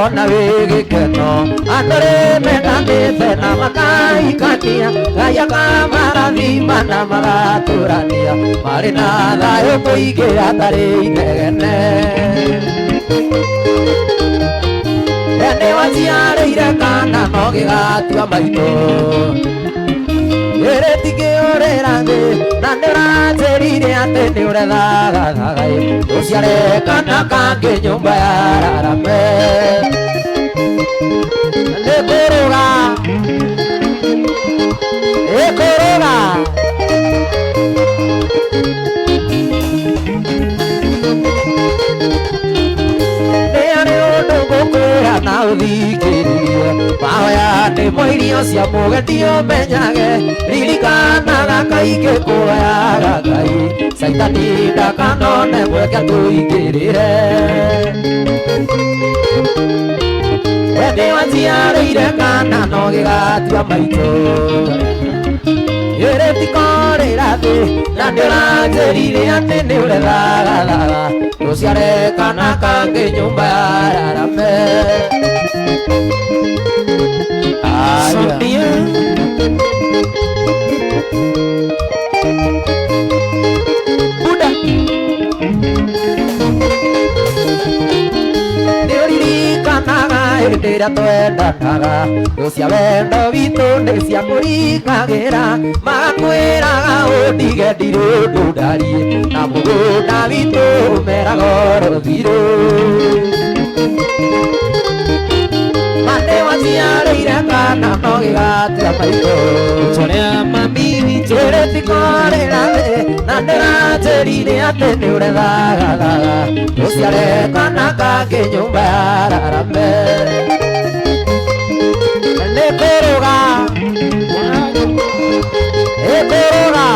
Ona wĩ gĩkeno andũ mendanĩte na makaikania Ngai akamarathima na magatũrania marĩ na thayũ mũingĩ hatarĩ inegene. Nĩ waciarĩire kana no gĩgatua maitũ ĩrĩ tingĩũrĩra thĩ na nĩũranjĩrire atĩ nĩũrethagathaga ũciare kana kangĩ nyũmba ya rarame. Nĩ kũrũga ĩkũrũga nĩ arĩ ũndũ ngũkwĩra na ũthikĩrĩrie mahoya nĩmo irio cia mũgendi ũmenyage ririkanaga kaingĩ kũhoyaga Ngai Caitani ndakanone mweke tũingĩrĩre. We nĩwaciarĩire kana no gĩgatua maitũ ĩrĩ tikorĩra thĩ na nĩũranjĩrire atĩ nĩũrethagathaga ũciare kana kangĩ nyũmba ya rarame. Aya. Buda. Nĩũririkanaga hĩndĩ ĩrĩa twendanaga thũ cia wendo witũ nĩciakũringagĩra magakwĩraga ũndige ndirĩ ũndũ ndariĩ na mũgũnda witũ meraga oro thirĩ. Ma nĩwaciarĩire kana no gĩgatua maitũ Tũrĩa mami witũ ĩrĩ tikorĩra thĩ na nĩũranjĩrire atĩ nĩũrethagathaga ũciare kana kangĩ nyũmba ya rarame. Nĩ kũrũga ĩkũrũga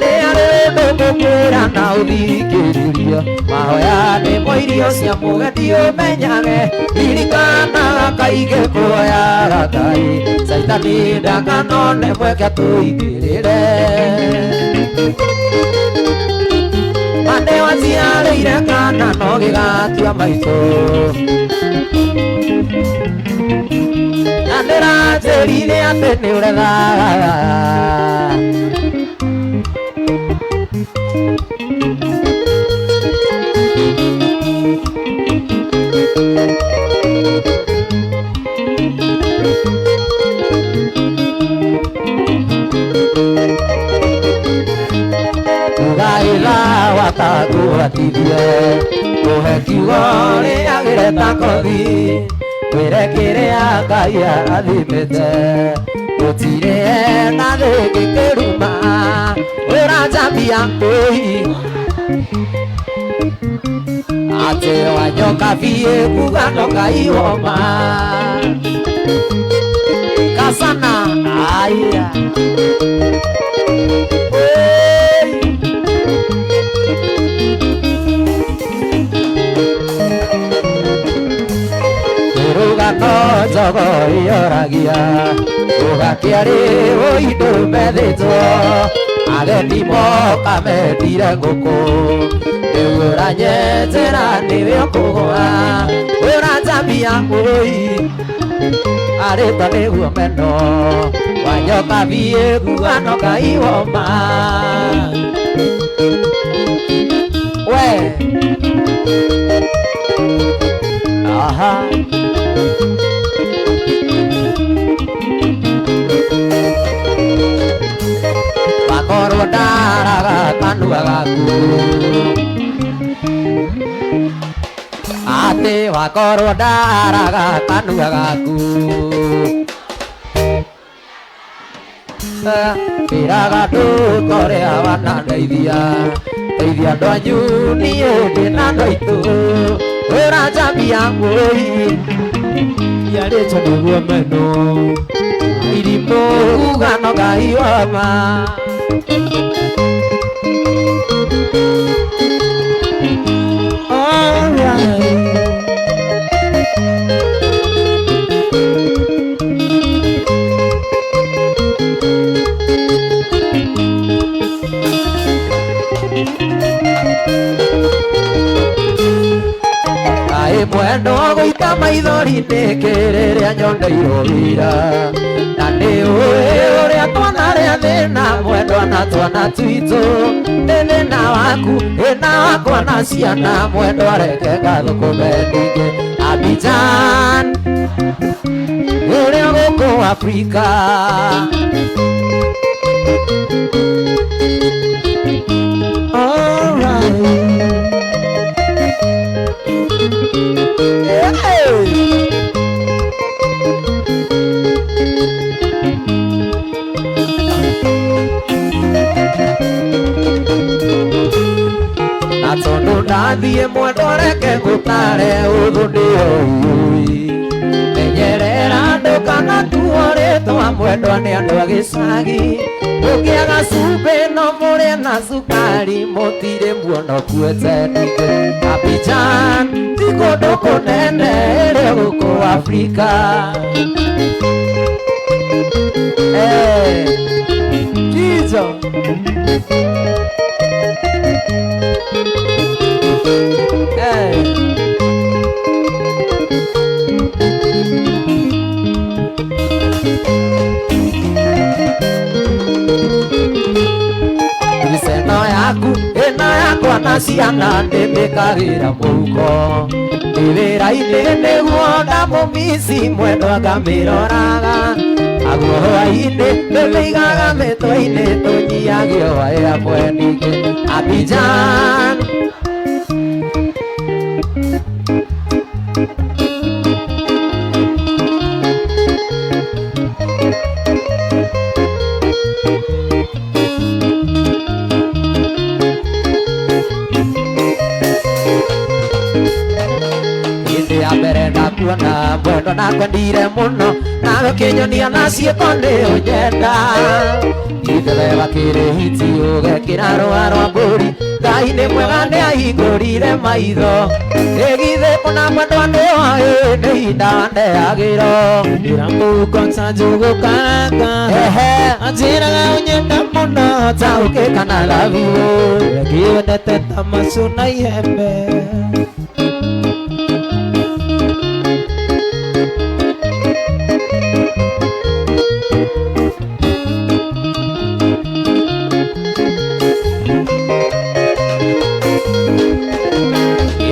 nĩ arĩ ũndũ ngũkwĩra na ũthikĩrĩrie mahoya nĩmo irio cia mũgendi ũmenyage ririkanaga kaingĩ kũhoyaga Ngai Caitani ndakanone mweke tũingĩrĩre. Ma nĩwaciarĩire kana no gĩgatua maitũ na nĩũranjĩrire atĩ nĩũrethaga. Ugaĩra watakũhatithie kũhe kiugo rĩagĩre ta kothi kwĩre kĩrĩa Ngai arathimĩte gũtirĩ na thĩ gĩkĩruma ũranjambia ũi atĩ wanyoka biĩ kuga no Ngai woma kasana aya. Rũgano njogo ĩyoragia ũgakĩarĩ ũindũ methĩtwo ageni moka mendire ngũkũ rĩu ũranyenjera nĩwe ũkũgũa ũranjambia ũi arĩtwa nĩguo meno wanyoka biĩ kuga no Ngai woma we. Aha. Wakorwo ndaraga kanua gaku atĩ wakorwo ndaraga kanua gaku ĩraga andũ ta ũrĩa wanandeithia teithia andũ anyu niĩ ndĩna andũ aitũ ũranjambia ũi Yarĩtwo nĩguo meno irimũ kuga no Ngai wama. Alright. wĩra-inĩ kĩrĩrĩa nyondeirwo wĩra na nĩ ũĩ ũrĩa twanarĩa thĩna mwendwa na twana twitũ nĩ thĩna waku ĩna wakwa na ciana mwendwa reke ngathũkũme ningĩ Abidjan ũrĩa gũkũ Afrika. All right. Hey! Na tondũ ndathiĩ mwendwa reke ngũtare ũthũ nĩyo ũĩ menyerera ndũkanatuo rĩtwa mwendwa nĩ andũ a gĩcagi ũngĩaga cumbĩ no mũrĩe na cukari mũtirĩ muono kuĩte ningĩ Abidjan ti kũndũ kũnene ĩrĩ gũkũ Afrika. Kijo. Mbica yaku ĩno yakwa na ciana ndĩmĩkagĩra mũhuko ndĩ wĩra-inĩ nĩguo ndamũmici mwendwa ngamĩroraga aguo hwaĩ-inĩ ndĩmĩigaga mĩtwe-inĩ tũnyiagio hwaĩ hamwe ningĩ Abidjan. Hĩndĩ ya mbere ndakuona mwendwa nakwendire mũno nawe ũkĩnyonia na ciĩko nĩ ũnyenda ithe wakĩrĩ hiti ũgekĩra rũa rwa mbũri Ngai nĩ mwega nĩ ahingũrire maitho ĩgithĩ kũna mwendwa nĩ oĩ nĩ ihinda wandeagĩro Ndĩra mũhuko ta njũgũ karanga ehe anjĩraga ũnyenda mũno taũkĩ kana thabibũ ngĩwendete ta macu na ihembe.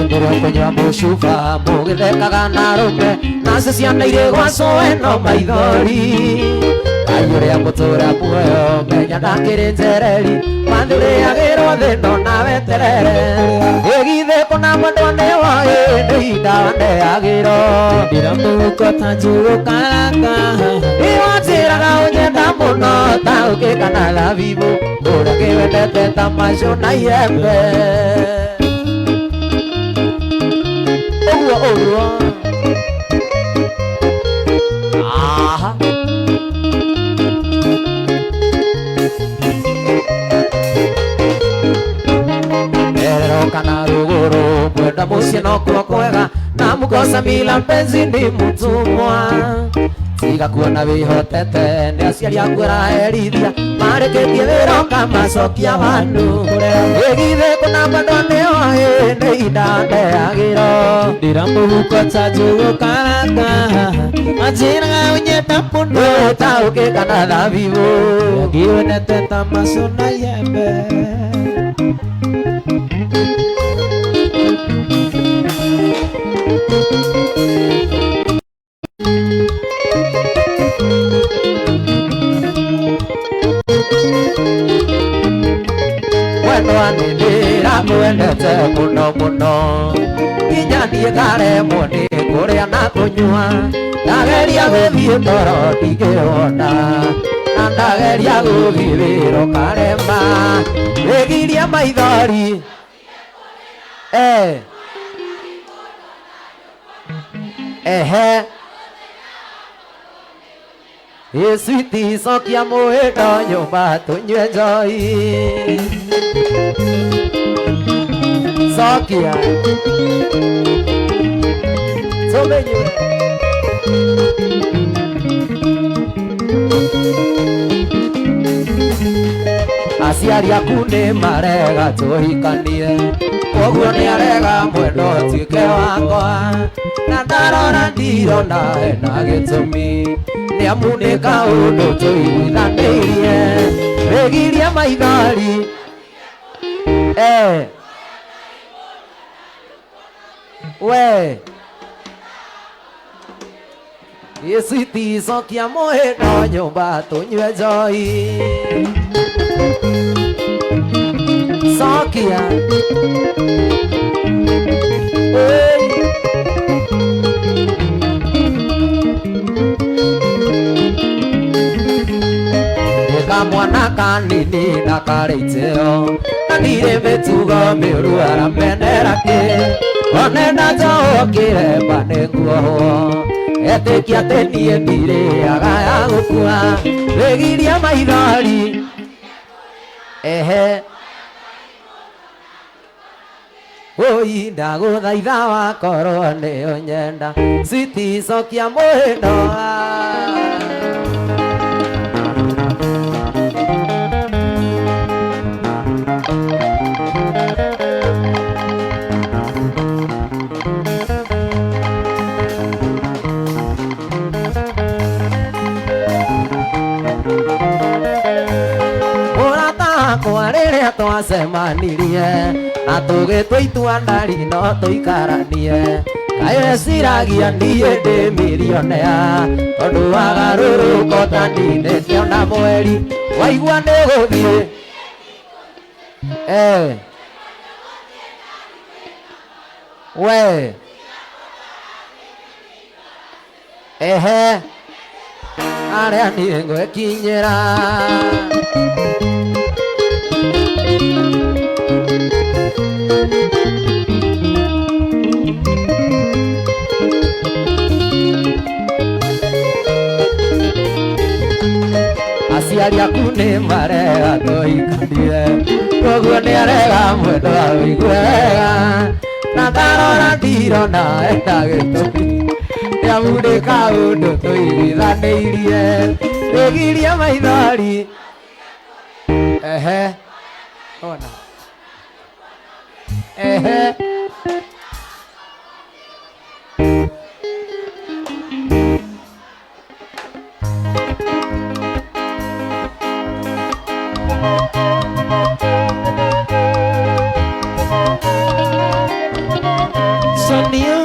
Ndĩrĩ kũnyua mũcuba mũgĩthekaga na arũme nacio ciana irĩ gwa cũe no maithori Ngai ũrĩa mũtũra muoyo menya ndakĩrĩ njereri wathurĩagĩrwo thĩ no naweterere ĩgithĩ kũna mwendwa nĩ woĩ nĩ ihinda wandeagĩrwo Ndĩra mũhuko ta njũgũ karanga Iwanjĩraga ũnyenda mũno taũkĩ kana thabibũ ũrĩa kĩwendete ta macio na ihembe ũguo ũguo. Aha. Erero kana rũgũrũ mwenda mũciĩ nokuo kwega na mũkosa mila mpenzi ni mũtumwa tiga kuona wĩhotete nĩ aciari aku ũraherithia marĩkĩtie wĩra ũkamacokia vandu ĩgithĩ kũna mwendwa nĩ oĩ nĩ ihinda ndeagĩro Ndĩra mũhuko ta njũgũ karanga anjĩraga ũnyenda mũno taũkĩ kana thabibũ ngĩwendete ta macu na ihembe. Mwendwa nĩ ndĩramwendete mũno mũno nginya niĩ ngaremwo nĩ kũrĩa na kũnyua ndageria gũthiĩ toro ndingĩhona na ndageria gũthiĩ wĩra ũkarema wĩgirie maithori ehe Ĩ switi cokia mũhĩndo nyũmba tũnyue njohi cokia tũmĩnyue aciari aku nĩ marega tũhikanie Koguo nĩarega mwendwa ũtuĩke wakwa na ndarora ndirona hena gĩtũmi nĩamu nĩ kaũndũ tũiguithanĩirie wĩgirie maithori we gĩcitico kĩa mũhĩndo nyũmba tũnyue njohi cokia Oi. Kamwana kanini ndakarĩ itĩo na ndirĩ mĩtugo mĩũru aramenera kĩ one na njohwo kĩremba nĩnguohwo etĩkia atĩ niĩ ndirĩaga ya gũkua wĩgirie maithori ehe oi ndagũthaitha wakorwo nĩ ũnyenda citicokia mũhĩndo. Rĩrĩa twacemanirie na tũgĩtua itua ndari no tũikaranie kaĩ weciragia niĩ ndĩ milionea tondũ wagarũrũka ũtaninĩte ona mweri waigua nĩ gũthiĩ we ehe arĩa niĩ ngwĩkinyĩra. Aciari aku nĩ marega tũhikanie koguo nĩarega mwendwa ũigue wega na ndarora ndirona ena gĩtũmi nĩamu nĩ kaũndũ tũiguithanĩirie wĩgirie maithori ehe ona ehe Sonia.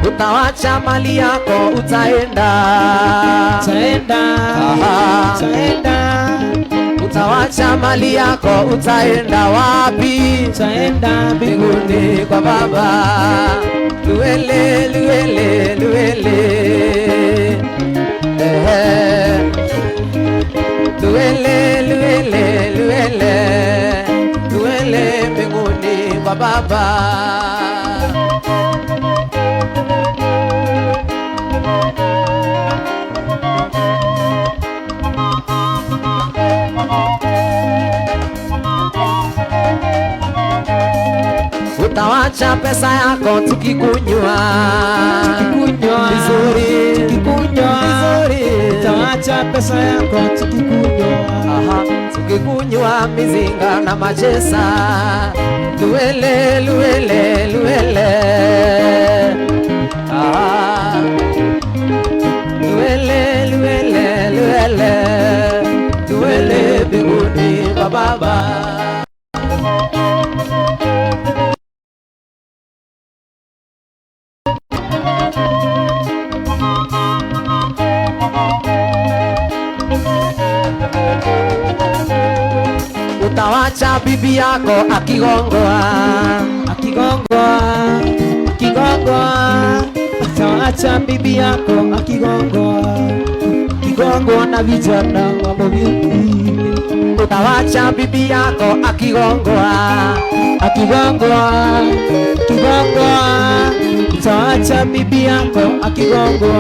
Utawacha mali yako utaenda Utaenda. Utaenda. Utawacha mali yako utaenda wapi? Utaenda mbinguni kwa Baba. Luele luele luele ehe luele luele luele luele mbinguni kwa Baba. Utawacha pesa yako tukikunywa Tukikunywa vizuri Tukikunywa vizuri Utawacha pesa yako tukikunywa. Aha, tukikunywa mizinga na machesa luele luele luele aha luele luele luele luele mbinguni kwa Baba. Utawacha bibi yako akigongwa Akigongwa Akigongwa Utawacha bibi yako akigongwa Akigongwa na vijana wa Mũgĩthi. Utawacha bibi yako akigongwa Akigongwa Akigongwa Utawacha bibi yako akigongwa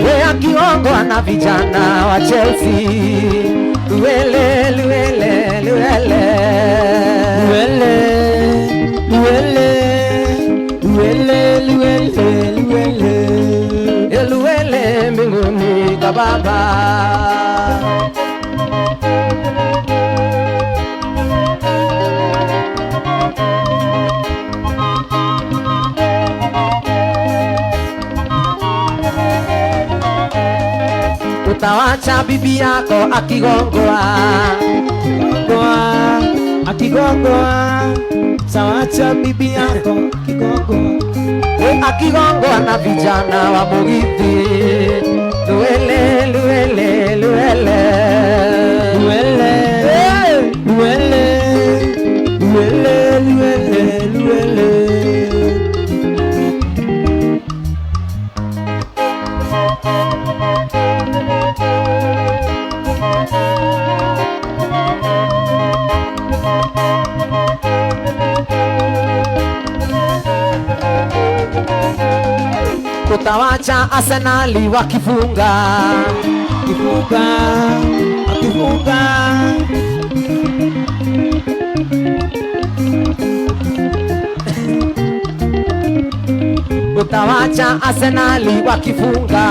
we akigongwa na vijana wa Chelsea. Luele luele luele Luele luele luele luele luele luele mbinguni kwa Baba. Utawacha bibi yako akigongwa. Gongwa, akigongwa, tawacha bibi yako akigongwa. We akigongwa na vijana wa Mugithi. Luele luele luele Luele, Hey! luele, luele, luele, luele. Utawacha Arsenali wakifunga. Akifunga, akifunga. Utawacha Arsenali wakifunga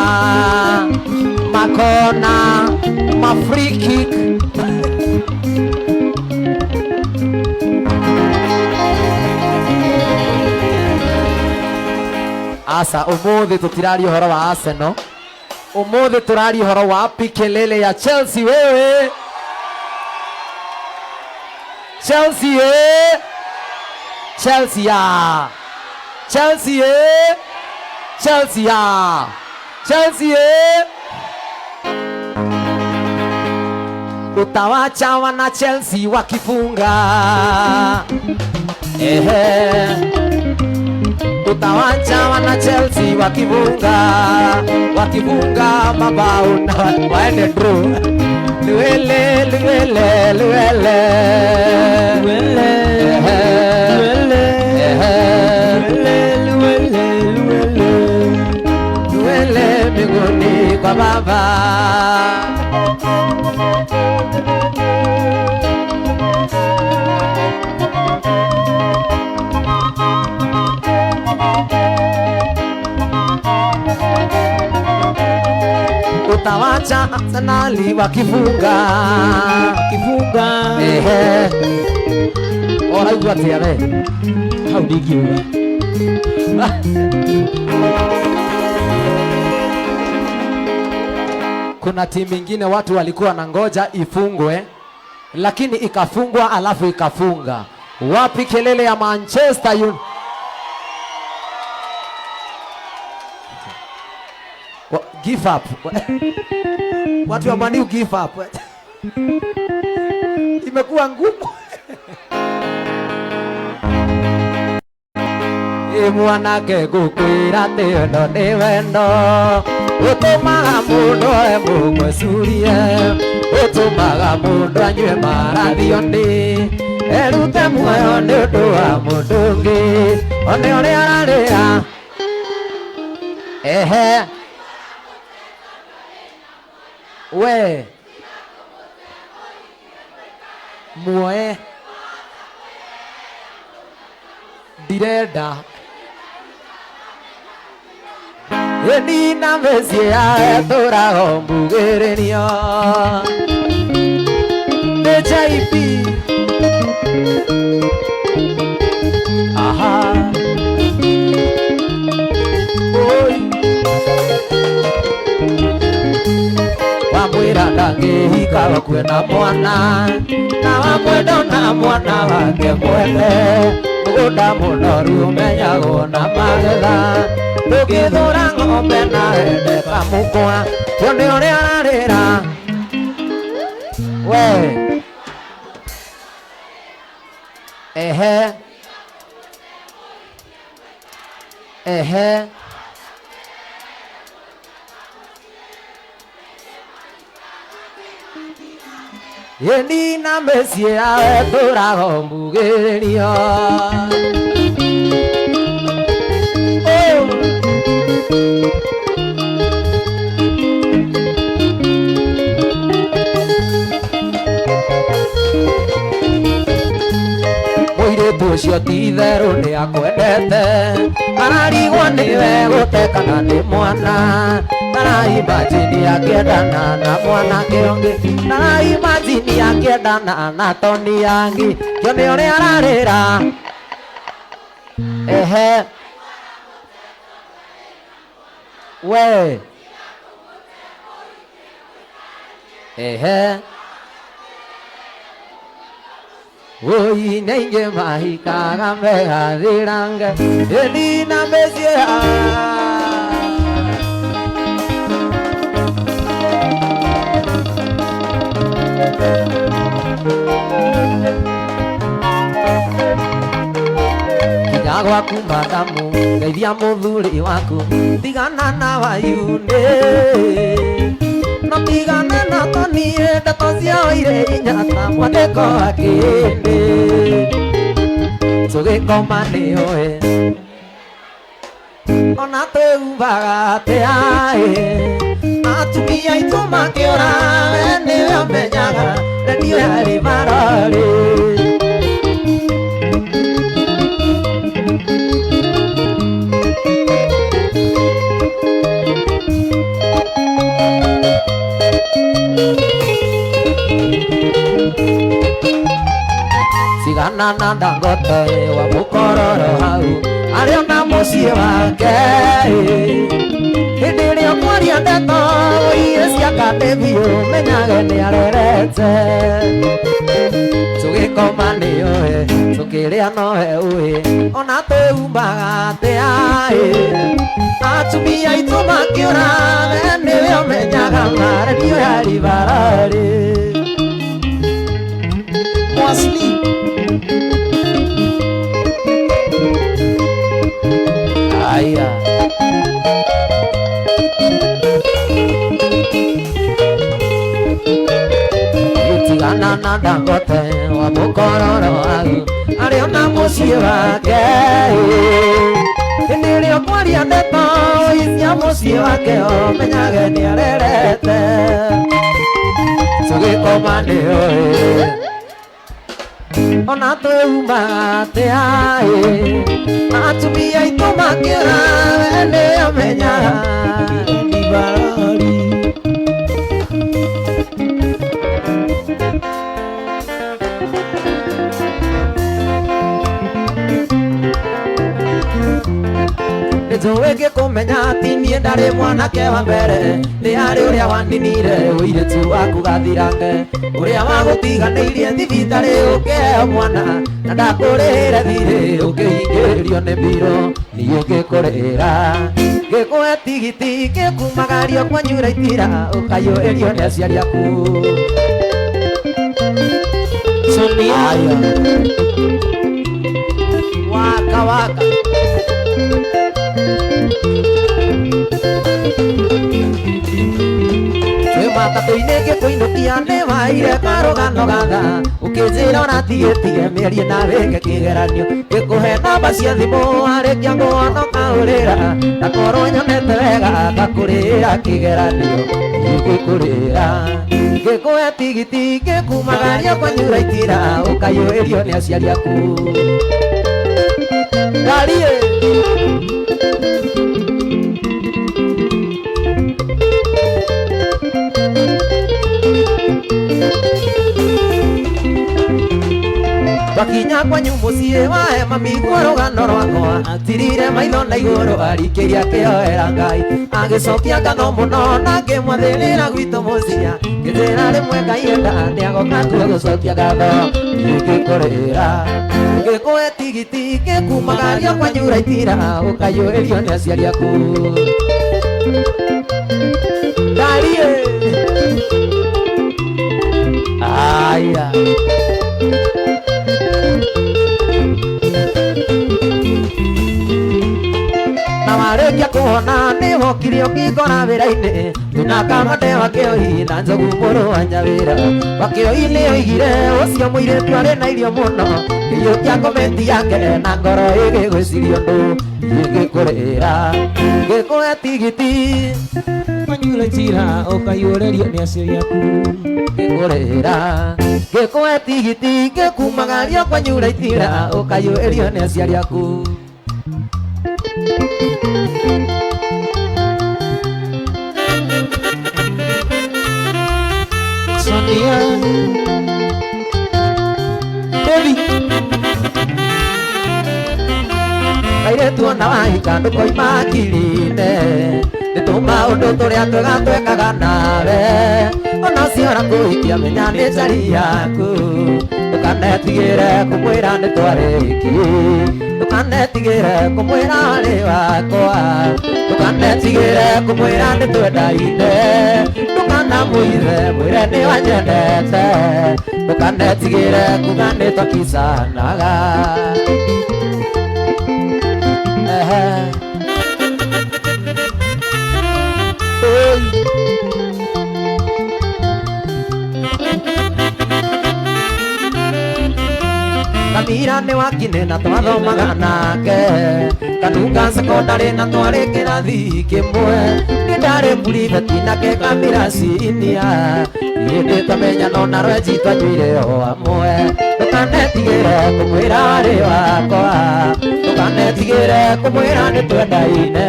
makona, ma free kick. Asa umuthi tutiraria uhoro wa Arsenal, umuthi turaria uhoro wa pikelele ya Chelsea. Wewe Chelsea, eh? Chelsea ya Chelsea, eh? Chelsea ya Chelsea, eh? Utawacha wana Chelsea wakifunga. Ehe. Utawacha wana Chelsea wakifunga, wakifunga mabao na waende draw. Luele luele luele Luele, Ehe. luele, Ehe. luele, luele, luele. Luele mbinguni kwa Baba. Utawacha Arsenali wakifunga. Akifunga. Ehe. Ũraigua atĩa we? Hau ndingiuga. Kuna timu ingine watu walikuwa na ngoja ifungwe, lakini ikafungwa alafu ikafunga. Wapi kelele ya Manchester United? Give up. Watu wa Man U give up. Imekuwa ngumu. Ĩ mwanake ngũkwĩra atĩ wendo nĩ wendo ũtũmaga mũndũ oe mũgwecurie, ũtũmaga mũndũ anyue marathio nĩ erute muoyo nĩ ũndũ wa mũndũ ũngĩ one ũrĩa ararĩra. Ehe. We muoe ndirenda Nina mĩciĩ yawe tũrago mbugĩrĩrio nĩ JP. Aha. Oi. Wamwĩra ndangĩhika wakue na mwana na wamwenda na mwana wake mwene, mũgũnda mũnoru ũmenyagwo na magetha, ndũngĩthũra ng'ombe na wende kamũkwa, tuone ũrĩa ararĩra. We ehe ehe Ĩni na mĩciĩ yawe tũrago mbugĩrĩrio. Mũirĩtu ũcio ti itherũ nĩ akwendete, ararigwo nĩwe gũte kana nĩ mwana, ndaraimajini akĩendana na mwanake ũngĩ, ndaraimajini akĩendana na Toni Yangi, kĩone ũrĩa ararĩra. Ehe. We. Ehe Oi nenge mahikaga megathiranga Elina mesia Kinya gwaku madamu ngeithia muthuri waku tigana na wayune no tigana na tonie ndeto ciao irĩ inya ta mwandĩko wa kĩhĩndĩ tũgĩkoma nĩũĩ ona twĩhumbaga atĩa ĩ atumia aitũ makĩũra we nĩwe ũmenyaga redio yarĩ marorĩ. Sigana na Dangote wa mukororo hau arĩ ona mũciĩ wake hĩndĩ ĩrĩa ũkwaria ndeto iria cia kandĩ biũ menyage nĩ arerete tũgĩkoma nĩũĩ tũkĩrĩa nowe ũĩ ona twĩhumbaga atĩa ĩ atumia aitũ makĩũra we nĩwe ũmenyaga ma redio ya Livaroli. Mwasli Aya Tigana na Dangote wa mukororo hau arĩ ona mũciĩ wake hĩndĩ ĩrĩa ũkwaria ndeto cia mũciĩ wake ũmenyage nĩ arerete tũgĩkoma nĩũĩ ona twĩhumbaga atĩa ĩ atumia aitũ makĩũra we nĩwe ũmenyaga Livaroli. Nĩnjũĩ ngĩkũmenya ti niĩ ndarĩ mwanake wa mbere nĩ harĩ ũrĩa waninire ũirĩtu waku gathirange ũrĩa wagũtiganĩirie thibitarĩ ũkĩheo mwana na ndakũrĩhĩre thirĩ ũkĩhingĩrĩrio nĩ mbirũ niĩ ngĩkũrĩhĩra ngĩkũhe tigiti ngĩkumagario kwanyu raitira ũkaiyũrĩrio nĩ aciari aku. Sonia Aya waka waka twĩ matatũ-inĩ ngĩkũinũkia nĩ waire karũgano gatha ũkĩnjĩra ũratigĩtie mĩario na wĩke kĩgeranio ngĩkũhe namba cia thimũ warĩkia kũhonoka ũrĩra ndakorwo nyonete wega ngakũrĩra kĩgeranio ngĩkũrĩra ngĩkũhe tigiti ngĩkumagaria kwanyu raitira ũkaiyũrĩrio nĩ aciari aku. Ngarie Twakinya kwanyu mũciĩ wahe mami guo rũgano rwakwa atirire maitho na igũrũ arikĩria akĩhoera Ngai agĩcokia ngatho mũno na ngĩmwathĩrĩra gwitũ mũciĩ ngĩnjĩra rĩmwe Ngai enda nĩagoka kuo gũcokia ngatho ngĩkũrĩra ngĩkũhe tigiti ngĩkumagaria kwanyu raitira ũkaiyũrĩrio nĩ aciari aku. Ndarie aya na warĩkia kũhona nĩwokire ũkĩngora wĩra-inĩ twĩna kamande wa Kĩoi na Njogu mũrũ wa Nyawĩra wa Kĩoi nĩoigire ũcio mũirĩtu arĩ na irio mũno ngĩiyũkia komenti yake na ngoro ĩgĩgwĩciria ũndũ ngĩkũrĩra ngĩkũhe tigiti kwanyu raitira ũkaiyũrĩrio nĩ aciari aku. Ngĩkũrĩra ngĩkũhe tigiti ngĩkumagaria kwanyu raitira ũkaiyũrĩrio nĩ aciari aku. Sonia Devi Kairĩtu ona wahika ndũkoima hakiri-inĩ nĩ tũmaũndũ tũrĩa twega twekaga nawe Ona ciora kũhikia menya nĩ njari yaku. Ndũkanetigĩre kũmwĩra nĩ twarĩki. Ndũkanetigĩre kũmwĩra arĩ wakwa. Ndũkanetigĩre kũmwĩra nĩ twendaine. Ndũkanamwĩre mwĩre nĩ wanyendete. Ndũkanetigĩre kuga nĩ twakicanaga. Ehe. Kamira nĩ wakine na twathomaga nake. Kanunga sekondari na twarĩ kĩrathi kĩmwe. Nĩ ndarĩ puribeti nake Kamira sinia. Hĩndĩ twamenya no na rwenji twanyuire o amwe. Ndũkanetigĩre kũmwĩra arĩ wakwa. Ndũkanetigĩre kũmwĩra nĩ twendaine.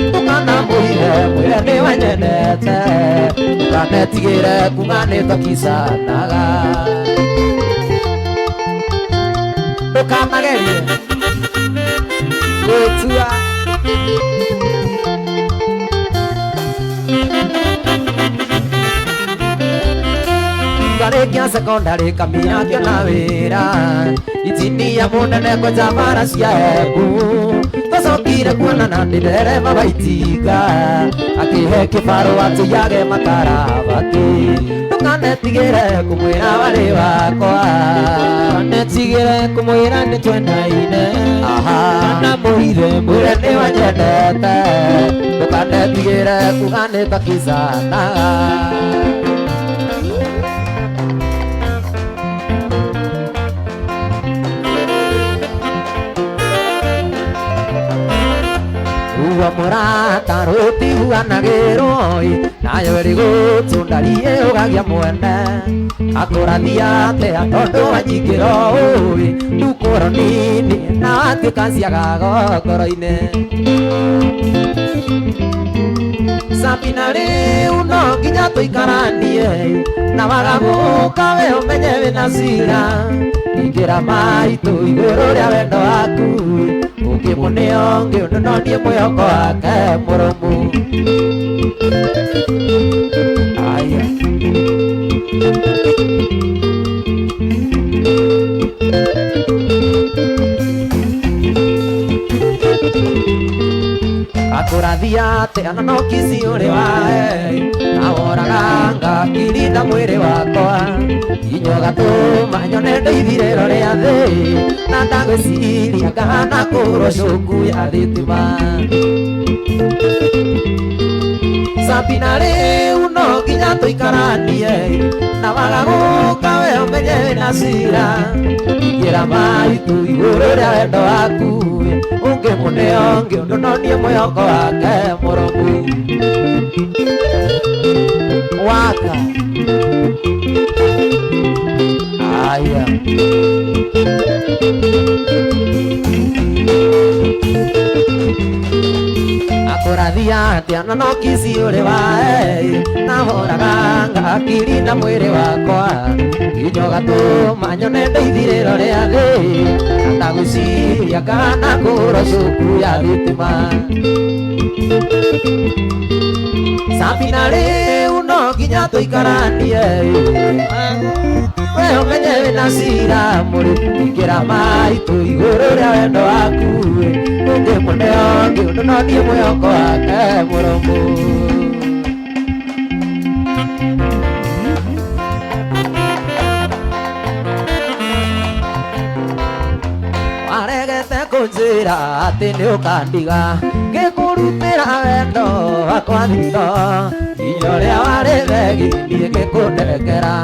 Ndũkanamwĩre mwĩre nĩ wanyendete. Ndũkanetigĩre kuga nĩ twakicanaga. Ndũkamagerie gwĩtua. Twarĩkia sekondari Kamira akĩona wĩra. Injinia mũnene kwenja bara cia Embu. Twacokire kuonana ndĩ ndereba wa itinga. Akĩhe kĩbarũa tũiyage makarabati. Ndũkanetigĩre kũmwĩra warĩ wakwa. Ndũkanetigĩre kũmwĩra nĩ twendaine. Aha. Ndũkanamwĩre mwĩre nĩ wanyendete. Ndũkanetigĩre kuga nĩ twakicanaga. Uwa mũrata rũtihuanagĩrwo nayo ĩrĩ gũtũndarie ũgagia mwene. Akũrathia atĩa tondũ wanyingĩra ũĩ ndukũro nini na watuĩka ciagago ngoro-inĩ. Sabina rĩu no nginya tũikaranie na waga gũka we ũmenye wĩna cira. Ingĩra maitũ igũrũ rĩa wendo waku. Ũngĩmũne ũngĩ ũndũ no niĩ mwĩhoko wake mũrũmu. Aya. Akũrathia atĩa na no kici ũrĩ wae. Naworaga ngakirinda mwĩrĩ wakwa. Nginya ũgatũma nyone ndĩ ithirĩro rĩa thĩ. Na ndagwĩciria ngahana kũhũrwo cuku ya thitima. Sabina rĩu no nginya tũikaranie na waga gũka we ũmenye wĩna cira. Ingĩra maitũ igũrũ rĩa wendo waku. Ũngĩmũne ũngĩ ũndũ no niĩ mwĩhoko wake mũrũmu. Waka. Aya. Akũrathia atĩa na no kici ũrĩ wae. Nahoraga ngakirinda mwĩrĩ wakwa. Nginya ũgatũma nyone ndĩ ithirĩro rĩa thĩ. Na ndagwĩciria ngahana kũhũrwo cuku ya thitima. Sabina rĩu no nginya tũikaranie. We ũmenye wĩna cira mũrĩ. Ingĩra maitũ igũrũ rĩa wendo waku. Ũngĩmũne ũngĩ ũndũ no niĩ mwĩhoko wake mũrũmu. Waregete kũnjĩra atĩ nĩ ũkandiga. Ngĩkũrutĩra wendo wakwa thitho. Nginya ũrĩa warĩ thegi niĩ ngĩkũnengera.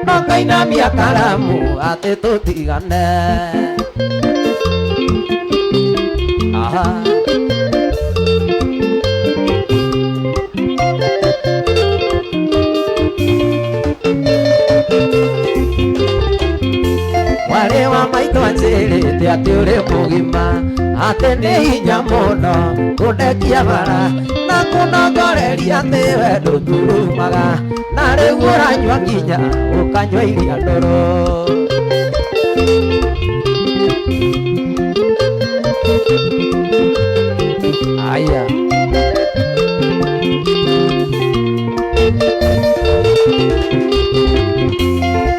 No ngainamia karamu atĩ tũtigane. Aha. Warĩ wa maitũ anjĩrĩte atĩ ũrĩ mũgima. Atĩ nĩ hinya mũno kũndekia bara. Na kũnongoreria atĩ we ndũturumaga. Na rĩu ũranyua nginya ũkanyua iria ndũrũ. Aya.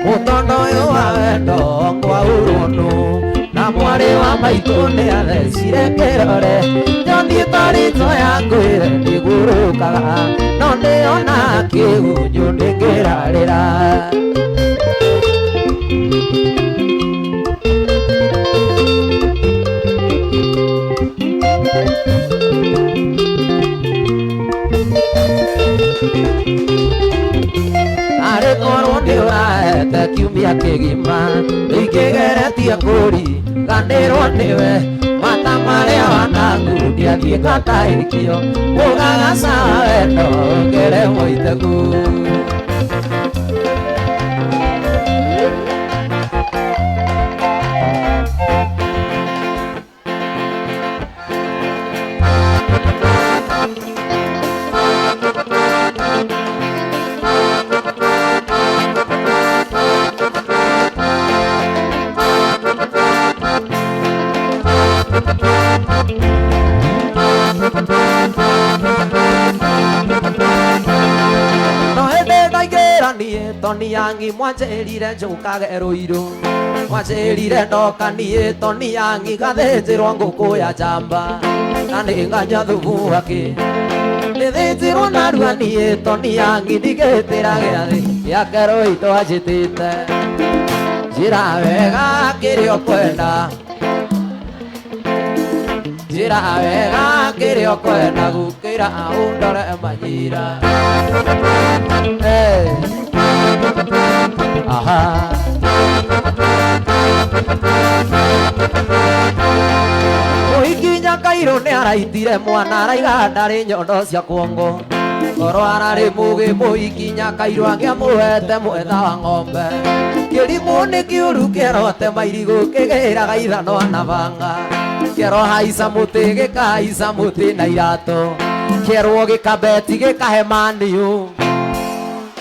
Mutondo ũyũ wa wendo ngwaurwo nũ na mwarĩ wa maitũ nĩ athecire kĩrore nyoni tarĩto yanguire ndigũrũkaga no ndĩona kĩgunyũ ndĩngĩrarĩra. Arĩ korwo nĩ ũraete kiumia kĩgima ingĩgeretie kũriganĩrwo nĩwe mata marĩa wanangundia thiĩ ngataĩkio ugaga sawa wendo ngere mũitegu. Toni yangi mwanjĩrire njũkage rũirũ mwanjĩrire ndoka niĩ toni yangi gathĩnjĩrwo ngũkũ ya njamba na nĩ nganyua thubu wake nĩthĩnjĩrwo narua niĩ toni yangi ndigĩtĩra gĩathĩ gĩake rũitũ anjĩtĩte njĩra wega kĩrĩa ũkwenda njĩra wega kĩrĩa ũkwenda gũkĩra ũndore manyira. Hey. Aha. Mũhikinya Kairũ nĩ araitire mwana araiga ndarĩ nyondo cia kuongo korwo ararĩ mũgĩ mũhikinya Kairũ angĩamũhete mwetha wa ng'ombe kĩrimũ nĩ kĩũru kĩrote mairigũ kĩgĩraga ithanwa na banga kĩerwo haica mũtĩ gĩkahaica mũtĩ na iratũ kĩerwo gĩkabeti gĩkahe maniũ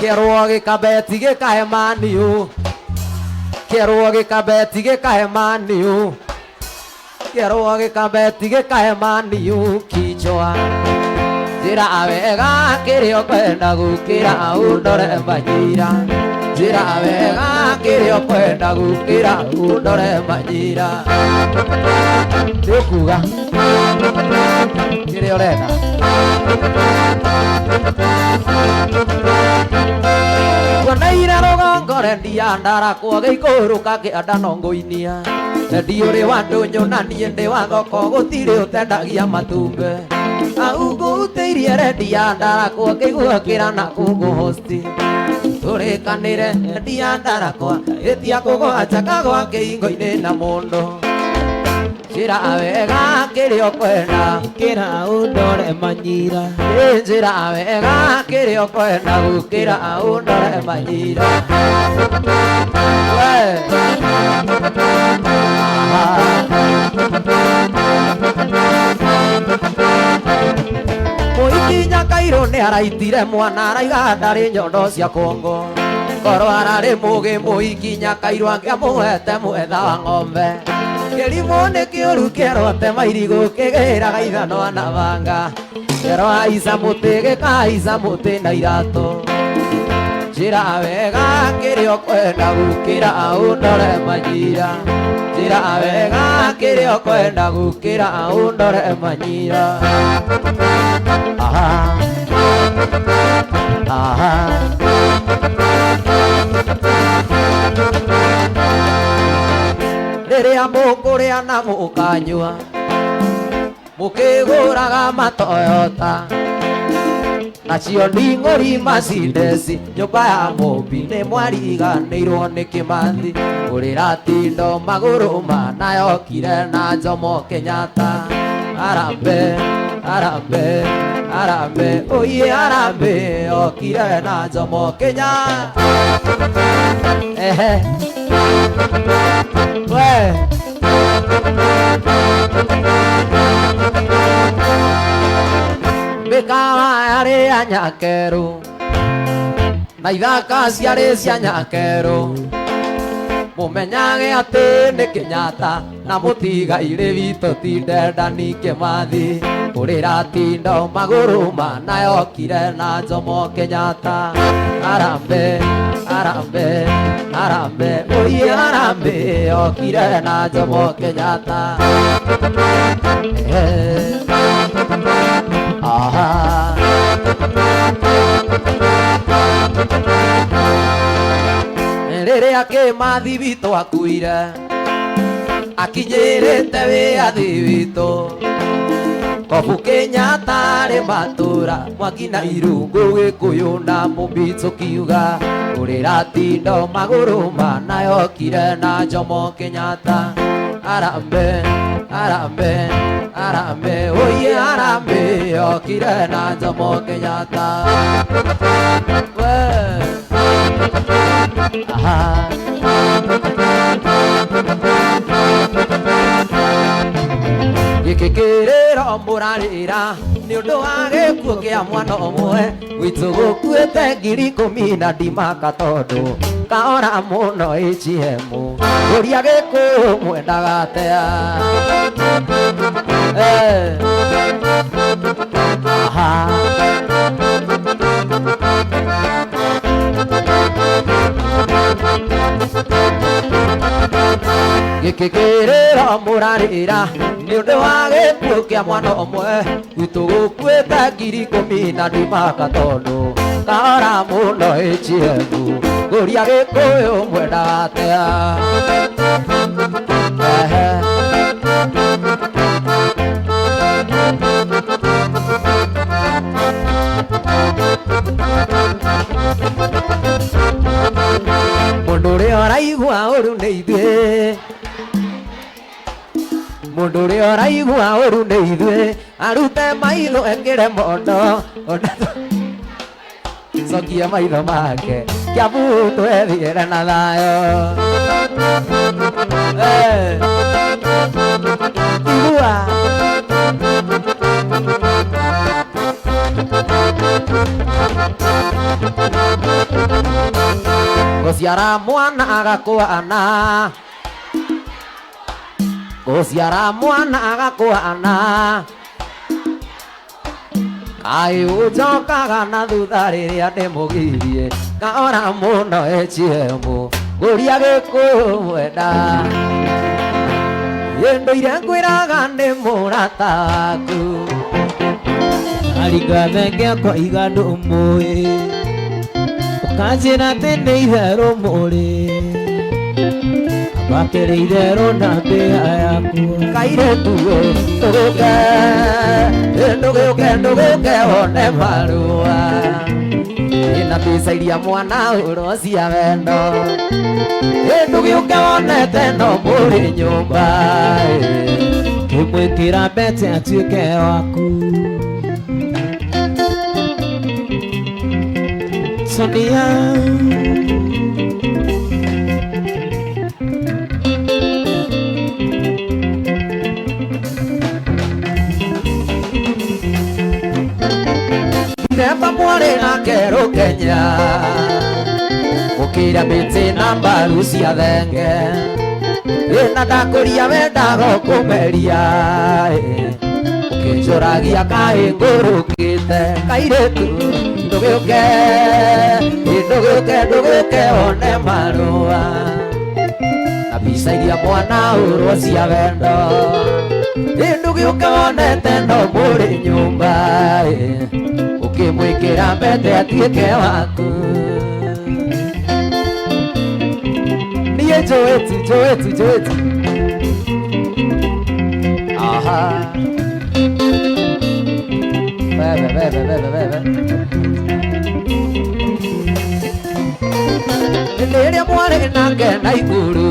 kĩerwo gĩkabeti gĩkahe maniũ kĩerwo gĩkabeti gĩkahe maniũ kĩerwo gĩkabeti gĩkahe maniũ kichwa njĩra wega kĩrĩa ũkwenda gũkĩra ũndore manyira njĩra wega kĩrĩa ũkwenda gũkĩra ũndore manyira nĩũkuga kĩrĩa ũrenda. Kuonaire rũgongo rendia ndarakwo gĩikũrũka kĩanda no ngũinia rendi ũrĩ wa ndũnyũ na niĩ ndĩ wa thoko gũtirĩ ũtendagia matumbĩ au ngũutĩirie rendia ndarakwo ngĩiguo na kũngũhosti tũrĩkanĩre rendia ndarakwa ĩtia kũgwa njaka gwa kĩingo-inĩ na mũndũ njĩra wega kĩrĩa ũkwenda kĩra ũndore manyira njĩra wega kĩrĩa ũkwenda gũkĩra ũndore manyira. Mũhikinya Kairũ nĩ araitire mwana araiga ndarĩ nyondo cia kuongo korwo ararĩ mũgĩ mũhikinya Kairũ angĩamũhete mwetha wa ng'ombe kĩrimũ nĩ kĩũru kĩrote mairigũ kĩgĩraga ithanwa na banga kĩerwo haica mũtĩ gĩkahaica mũtĩ na iratũ njĩra wega kĩrĩa ũkwenda gũkĩra ũndore manyira njĩra wega kĩrĩa ũkwenda gũkĩra ũndore manyira. Aha. Aha. Rĩrĩa mũkũrĩa na mũkanyua mũkĩgũraga matoyota nacio nding'ũri macindeci nyũmba ya mũmbi nĩ mwariganĩirwo nĩ Kĩmathi ũrĩra tindo magũrũ manayokire na Jomo Kenyatta arambe arambe arambe oye arambe okire na Jomo Kenyatta. Ehe. We. Mĩkawa yarĩ ya Nyakerũ na ithaka ciarĩ cia Nyakerũ mũmenyage atĩ nĩ Kenyatta Na mũtigairĩ witũ ti Dedan Kĩmathi ũrĩra tindo magũrũ manayokire na Jomo Kenyatta. Arambe arambe arambe oye arambe okire na Jomo Kenyatta. Aha. Rĩrĩa Kĩmathi witũ akuire akinyĩrĩte wĩyathi witũ Kobu Kenyatta arĩ matũra mwaki na irũngũ Gĩkũyũ na Mũmbitũ kiuga ũrĩra tindo magũrũ manayokire na Jomo Kenyatta. Arambe arambe arambe oye arambe okire na Jomo Kenyatta. We aha. Gĩkĩ kĩrĩro mũrarĩra nĩ ũndũ wa gĩkuũ kĩa mwana ũmwe witũ gũkuĩte 10,000 na ndimaka tondũ kaora mũno ATM ũria Gĩkũyũ mwendaga atĩa. Aha. Gĩkĩ kĩrĩro mũrarĩra nĩ ũndũ wa gĩkuũ kĩa mwana ũmwe witũ gũkuĩte 10,000 na ndimaka tondũ kaora mũno ATM ngũria Gĩkũyũ mwendaga atĩa. Mũndũ ũrĩa ũraigua ũru nĩ ithuĩ mũndũ ũrĩa ũraigua ũru nĩ ithuĩ arute maitho ekĩre mondo ona cokia maitho make Kiambu twethiĩre na thayũ. Igua gũciara mwana agakũana gũciara mwana agakũana kaĩ ũnjokaga na thutha rĩrĩa ndĩmũgirie kaora mũno ATM ngũria Gĩkũyũ mwenda ndũire ngwĩraga nĩ mũrata waku Aringa thenge akoiga ndũmũĩ ũkanjĩra atĩ nĩ itherũ mũrĩ ambakĩrĩ itherũ na mbĩa yaku kairĩtu ndũgũke ndũgũke ndũgũke wone marũa ĩna mbica iria mwana ũrwo cia wendo ndũgĩũke wonete no mũrĩ nyũmba ngĩmwĩkĩra mbete atuĩke waku. Sonia Ndemba mwarĩ nake Rũkenya gũkĩra mĩtĩ na mbaru cia thenge ĩna ndakũria wendaga kũmeria ũkĩnjũragia kaĩ ngũrũkĩte kairĩtu ndũgĩũke ndũgĩũke ndũgĩũke wone marũa na mbica iria mwana ũrwo cia wendo ndũgĩũke wonete no mũrĩ nyũmba ũkĩmwĩkĩra mbete atuĩke waku. Niĩ njũĩti njũĩti njũĩti aha bebe bebe bebe bebe rĩrĩa mwarĩ nake na igũrũ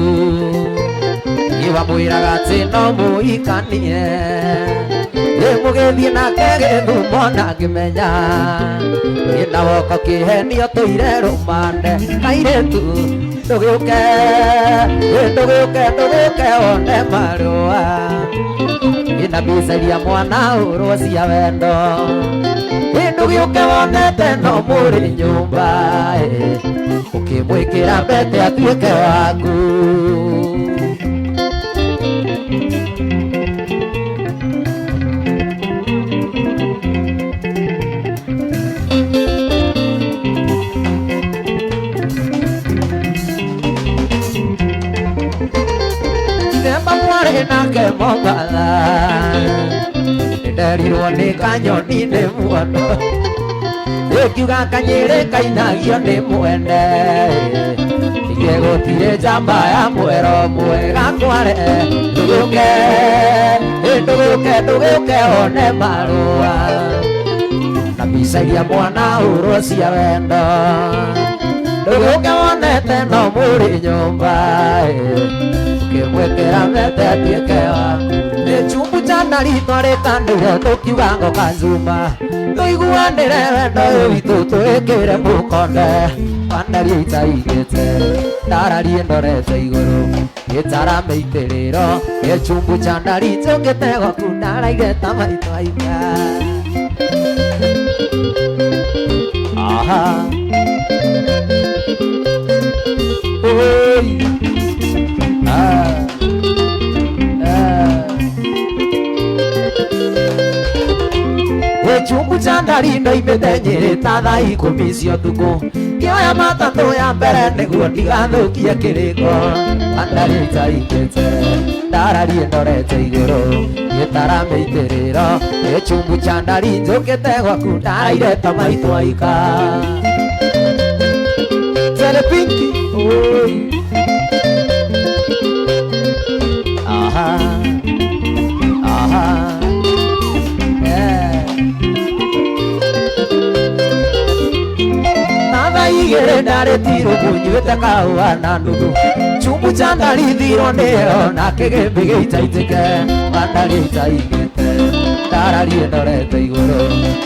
nĩwamwĩraga atĩ no mũhikanie mũgĩthiĩ nake Gĩthumo na ngĩmenya ĩna woko kĩhenio tũire rũmande kairĩtu ndũgĩũke ndũgĩũke ndũgĩũke wone marũa ĩna mbica iria mwana ũrwo cia wendo ndũgĩũke wonete no mũrĩ nyũmba ũkĩmwĩkĩra mbete atuĩke waku. nake Mombatha nĩnderirwo nĩ kanyoni nĩ muono ĩkiuga kanyĩrĩ kainagio nĩ mwene ige gũtirĩ njamba ya mwero mwega kware ndũgĩũke ndũgĩũke ndũgĩũke one marũa na mbica iria mwana hũrwo cia wendo ndũgĩũke wonete no mũrĩ nyũmba ũkĩmwĩkĩra mete atuĩke waku nĩ chumbu cha ndari twarĩkanĩire tũkiuga ngoka nzuma tũiguanĩre wendo ũyũ witũ twĩkĩre mũkonde wandari itaigĩte ndararie ndorete igũrũ gĩtara mĩitĩrĩro gĩchumbu cha ndari njũkĩte gwaku ndaraire ta maitũ aika. Aha. Oi. Ah. Ah. Gĩchumbu cha ndari ndoimĩte Nyĩrĩ ta thaa ikũmi cia ũtukũ ngĩoya matatũ ya mbere nĩguo ndigathũkie kĩrĩko wandari itaigĩte ndararie ndorete igũrũ gĩtara mĩitĩrĩro gĩchumbu cha ndari njũkĩte gwaku ndaraire ta maitũ aika. Telepinki. Oi. Aha. Aha. Yeah. Thaa igĩrĩ ndarĩtirwo kũnyuĩte kahũa na nuthu chumbu cha ndari thirwo nĩyo na kĩgĩmbĩ gĩitaitĩke wandari itaigĩte ndararie ndorete igũrũ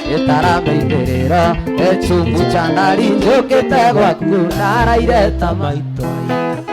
gĩtara mĩitĩrĩro gĩchumbu cha ndari njũkĩte gwaku ndaraire ta maitũ aika.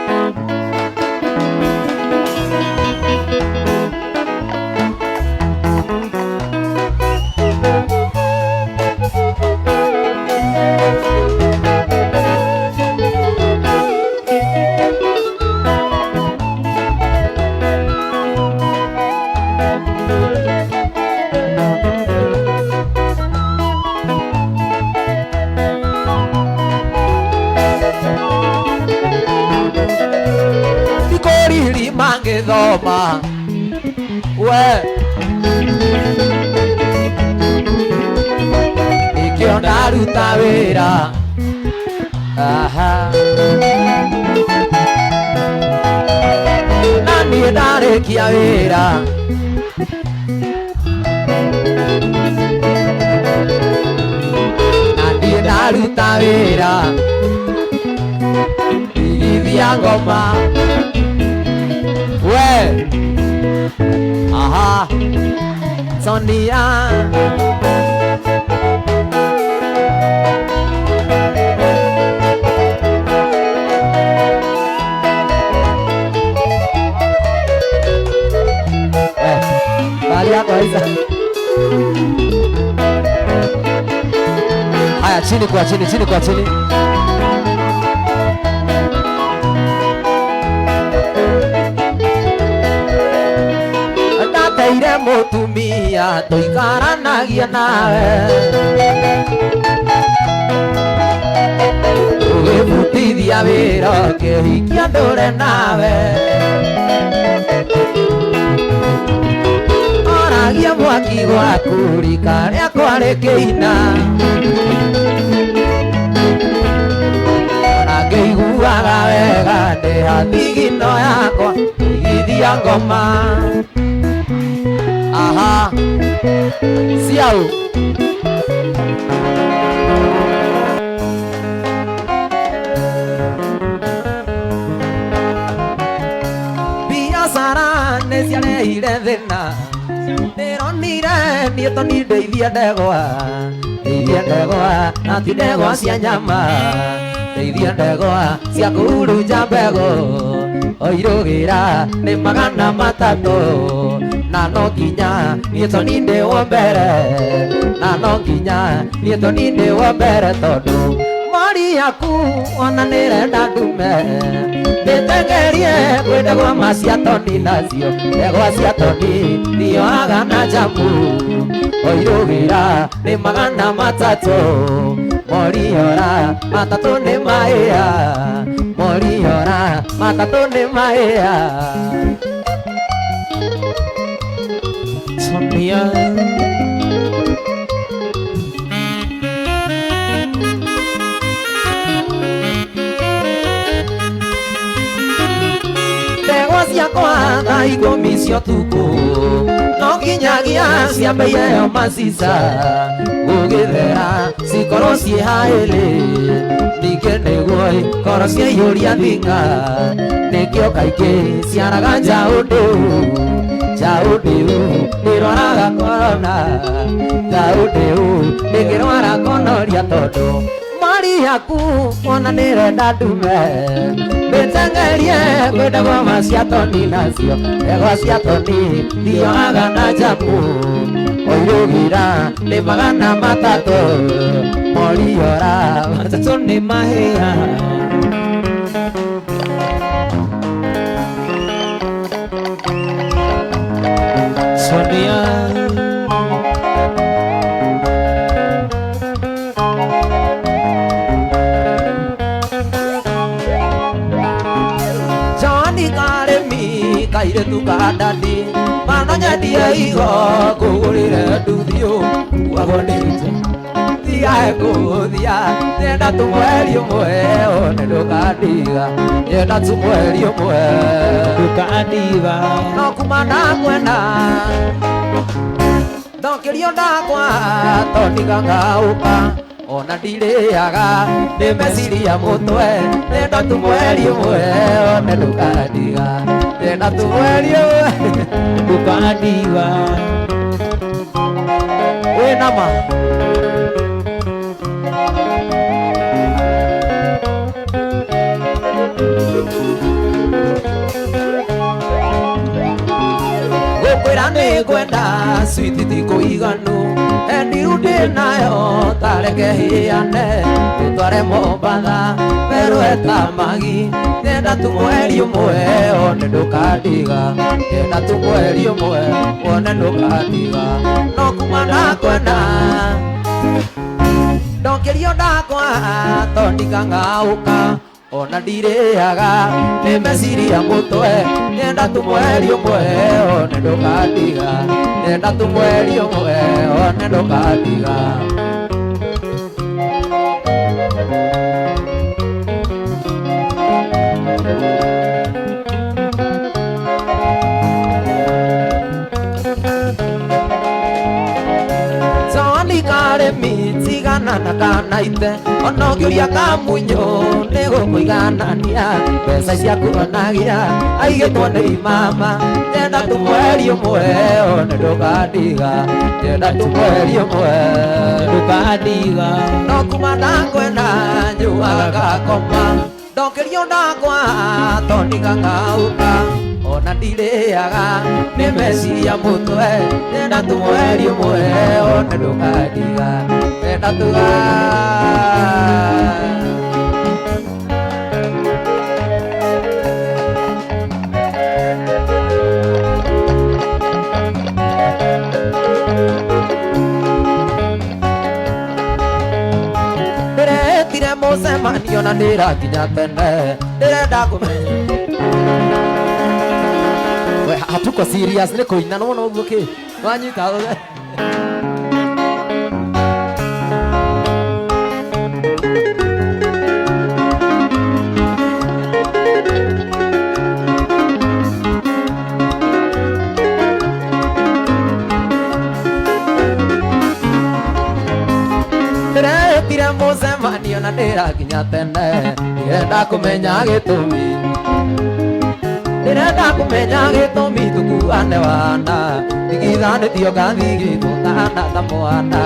Mangĩthoma we nĩkĩo ndaruta wĩra. Aha. Na niĩ ndarĩkia wĩra na niĩ ndaruta wĩra igithia ngoma we. Aha. Sonia. Bali yako Isa. Haya, chini kwa chini, chini kwa chini. Ndateire mũtumia tũikaranagia nawe ũgĩbutithia wĩra ũkĩhikia ndũre nawe oragia mwaki gwaku rika rĩakwa rĩkĩina ona ngĩiguaga wega ndĩ hathigino yakwa igithia ngoma. Aha. Siau. Biacara nĩ ciarehire thĩna ndĩronire niĩ toni ndeithia ndegwa ndeithia ndegwa na ti ndegwa cia nyama ndeithia ndegwa cia kũhurunja mbegũ oirũgĩra nĩ 300 na no nginya niĩ toni ndĩ wa mbere na no nginya niĩ toni ndĩ wa mbere tondũ mori yaku ona nĩrenda ndume ndĩtengerie kwĩ ndegwa ma cia toni nacio ndegwa cia toni thioaga na njamu oirũgĩra nĩ 300 moriora matatũ nĩ maĩa moriora matatũ nĩ maĩa. Sonia. Ndegwa ciakwa thaa ikũmi cia ũtukũ no nginyagia ciambe ĩyo macica gũgĩthera cikorwo ciĩ haĩrĩ ningĩ nĩguo ikorwo ciaiyũria thing'a nĩkĩo kaingĩ ciaraga njaũ ndĩu njaũ ndĩu nĩrwaraga korona njaũ ndĩu ndĩngĩrwara konoria tondũ mari yaku ona nĩrenda ndume mĩteng'erie kwĩ ndegwa cia toni nacio ndegwa cia toni ndioaga na njamu oirũgira nĩ 300 moriora Matatũ nĩ mahĩa. Sonia. Johnny karĩmi kairĩtu ka ndadi mano nyendie igo ngũgũrĩre nduthi ũkuagwo nĩ nja tigae kũhũthia nyenda tu mweri ũmwe one ndũkandiga nyenda tu mweri ũmwe Ndũkandiga. No kuma ndakwenda ndokĩrio ndakwa tondiga ngaũka ona ndirĩaga nĩ meciria mũtwe nyenda tu mweri ũmwe one ndũkandiga nyenda tu mweri ũmwe Ndũkandiga. Wĩna ma gũkwĩra nĩ ngwenda switi ti kũiganu endiru ndĩ nayo tareke hĩane tũtware Mombatha merũe ta magi nyenda tu mweri ũmwe one ndũkandiga nyenda tu mweri ũmwe one ndũkandiga no kuma ndakwenda ndokĩrio ndakwa tondika ng'aũka ona ndirĩaga nĩ meciria mũtwe nyenda tu mweri ũmwe one ndũkandiga nyenda tu mweri ũmwe one ndũkandiga. Johnny karĩmi tigana na kanaite ona ũngĩũria kamunyũ nĩ gũkũiganania mbeca ciaku onagia aigĩtwo nĩ imama nyenda tu mweri ũmwe one ndũkandiga nyenda tu mweri ũmwe Ndũkandiga. No kuma ndakwenda nyuaga ngakoma ndokĩrio ndakwa tondiga ng'aũka ona ndirĩaga nĩ meciria mũtwe nyenda tu mweri ũmwe one ndũkandiga nyenda tu ndĩretire mũcemanio na ndĩrakinya tene ndĩrenda kũmenya we hatuko serious nĩ kũina nĩwona ũguo kĩ wanyita we ndĩretire mũcemanio na ndĩrakinya tene ndĩrenda kũmenya gĩtũmi ndĩrenda kũmenya gĩtũmi tũkuane wana tigithanĩtio ngathigithwo kana ta mwana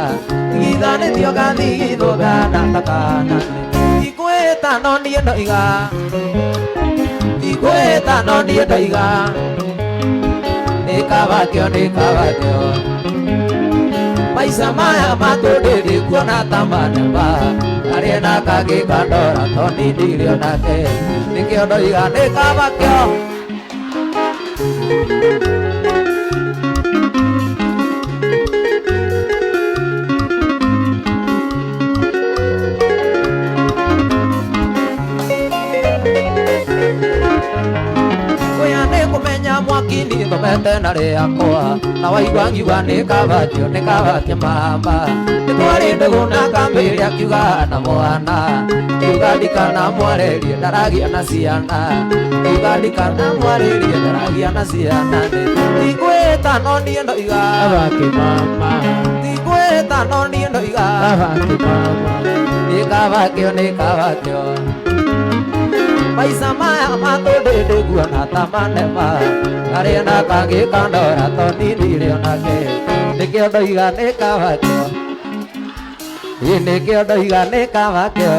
tigithanĩtio ngathigithwo kana ta kana ndikwĩta no niĩ ndoiga ndikwĩta no niĩ ndoiga nĩ kaba kĩo nĩ kaba kĩo maica maya matũndĩ ndikuona ta manema arĩ na kangĩ kandora tondĩ ndirĩ onake nĩkĩo ndoiga nĩ kaba kĩo. Kuya nĩ kũmenya mwaki nĩ thome Ndĩrĩoete na rĩakwa na waigua ngiuga nĩ kabatio mama. Nĩ twarĩ ndũgũ na kambĩrĩria akiuga na mwana, kiuga ndikanamwarĩrie ndaragia na ciana, kiuga ndikanamwarĩrie ndaragia na ciana. Ndigwĩta no niĩ ndoiga Abake mama. Ndigwĩta no niĩ ndoiga Abake mama. Nĩ kabakĩo nĩ kabakĩo maica maya matũndĩ ndĩguona ta manema karĩ na kangĩ kandora to nindirĩ onake nĩkĩo ndoiga nĩ kabakĩo ĩ nĩkĩo ndoiga nĩ kabakĩo.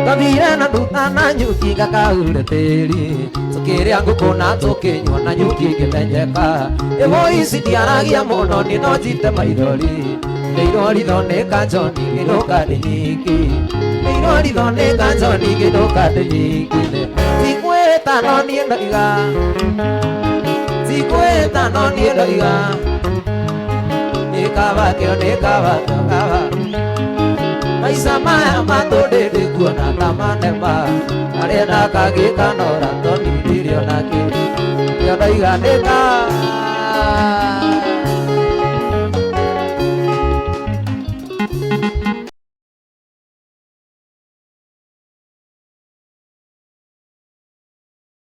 Kathire na nduta na nyuki gakaure tĩri tũkĩrĩa ngũkũ na tũkĩnyua na nyuki ngĩmenyeka ĩbo ici ndiaragia mũno niĩ no njite maithori nĩiroritho nĩ kanjoni ngĩnũka ndĩ nyiki nĩiroritho nĩ kanjoni ngĩnũka ndĩ nyiki ndigwĩta no niĩ ndoiga ndigwĩta no niĩ ndoiga nĩ kabakĩo nĩ kabakĩo kaba maica maya matũndĩ ndĩkuona ta manema arĩa na kangĩ kanora to nindirĩ onake nĩkĩo ndoiga nĩ ka